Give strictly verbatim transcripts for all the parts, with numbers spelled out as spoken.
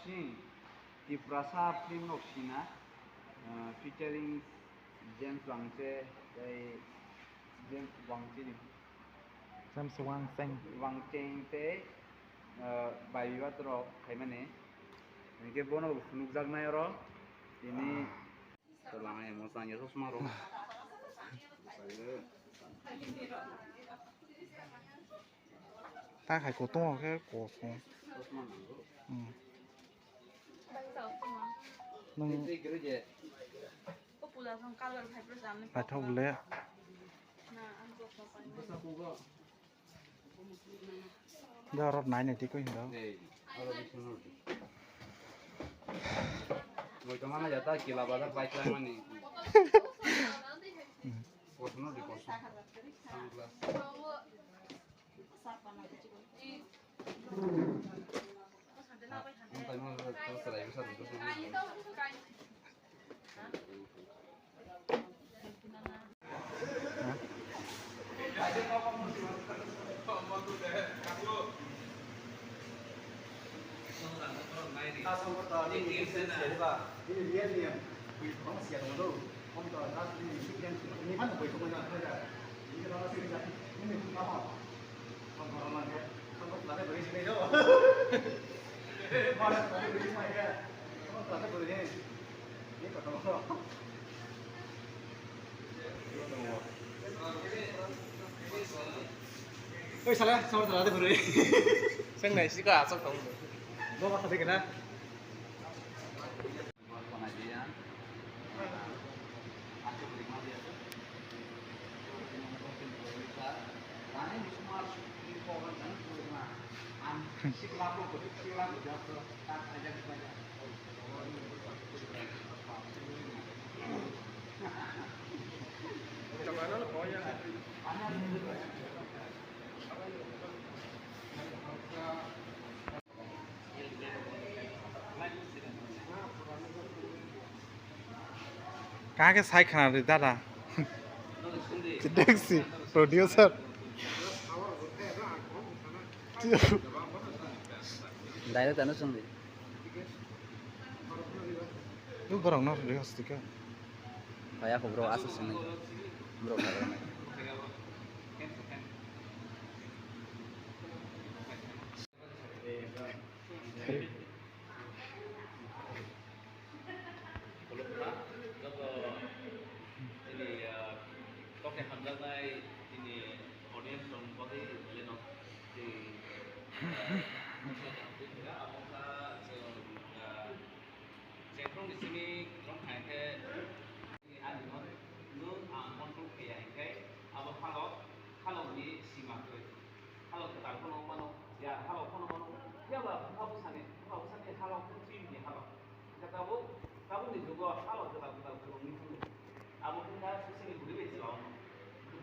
Sing, Tiprasa film rok sina, ah, featuring James Wangche, tei James Wangche ni James Wangcheng. Wangcheng tei, ah, Bai Bibat rok khaimani. Hinkhe bono bo phunukjaknai oro, tini to lama emo changya chosma rok. Ta khai kutung khe kosong. Hmm. Nung paithak le. Da rot nai nai tiko hindo. Moi to mana jata kila bazar pai khlai mani. Kosong no di kosong. Sunglass. Oi sala, sabor tala de bwrwi. Seng nai sika asok tong. Bo ma khade kana. Kha khe sai khna ri dada. Taxi producer. Direct ano chwng di. Tu borok no ri hosti khe. Phai ako bro aswk swngnai. Bro kha. Khulumkha, joto chini, ah, kokni hamjaknai chini audience rok bagwi belai no tei, ah, mungsa kaham twi phaikha, abo wngkha chwng, ah, Chengkhrokni simi kwrwng kha hinkhe ani no nwng ang control khlaiya hinkhe abo halok, halokni sima kwrwi. Halok kwtal phano mano, ya halok phano mano, phiya ba bwkha bwsani, bwkha bwsani halok twi ni halok. Hinkhe tabuk, tabukni jugo halok kwtal kwtal kwrwngwi thangwi. Abo wngkha chini bwrwi bai chwla ono.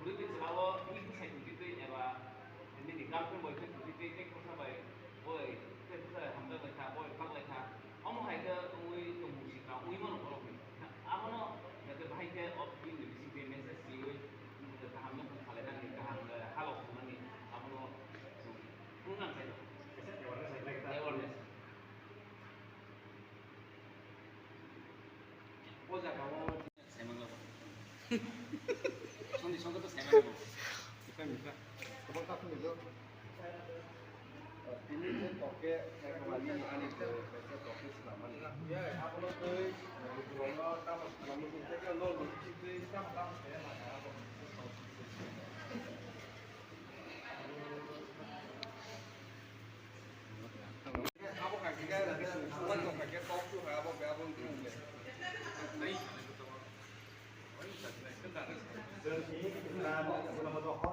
Bwrwi bai chwla o bini bwsai tongtwi twi eba nini girlfriend boyfriend tongtwi twi tei khoroksa bai boi tei bwsai hamjak lai kha, boi phak lai kha. Omo hai khe wngwi tongmung sikha wngwi mano borok ni. Abono hwnkhe bahai khe o film ni bising twi message riwi kaham no khalai nani, kaham halok thumnani, abono chwng wng nang khe awareness. O jaga o. Soni songkhe to saimango. Mika, mika. Khobor ta phungo. Tini je toke, ani, ani je toke swnamani.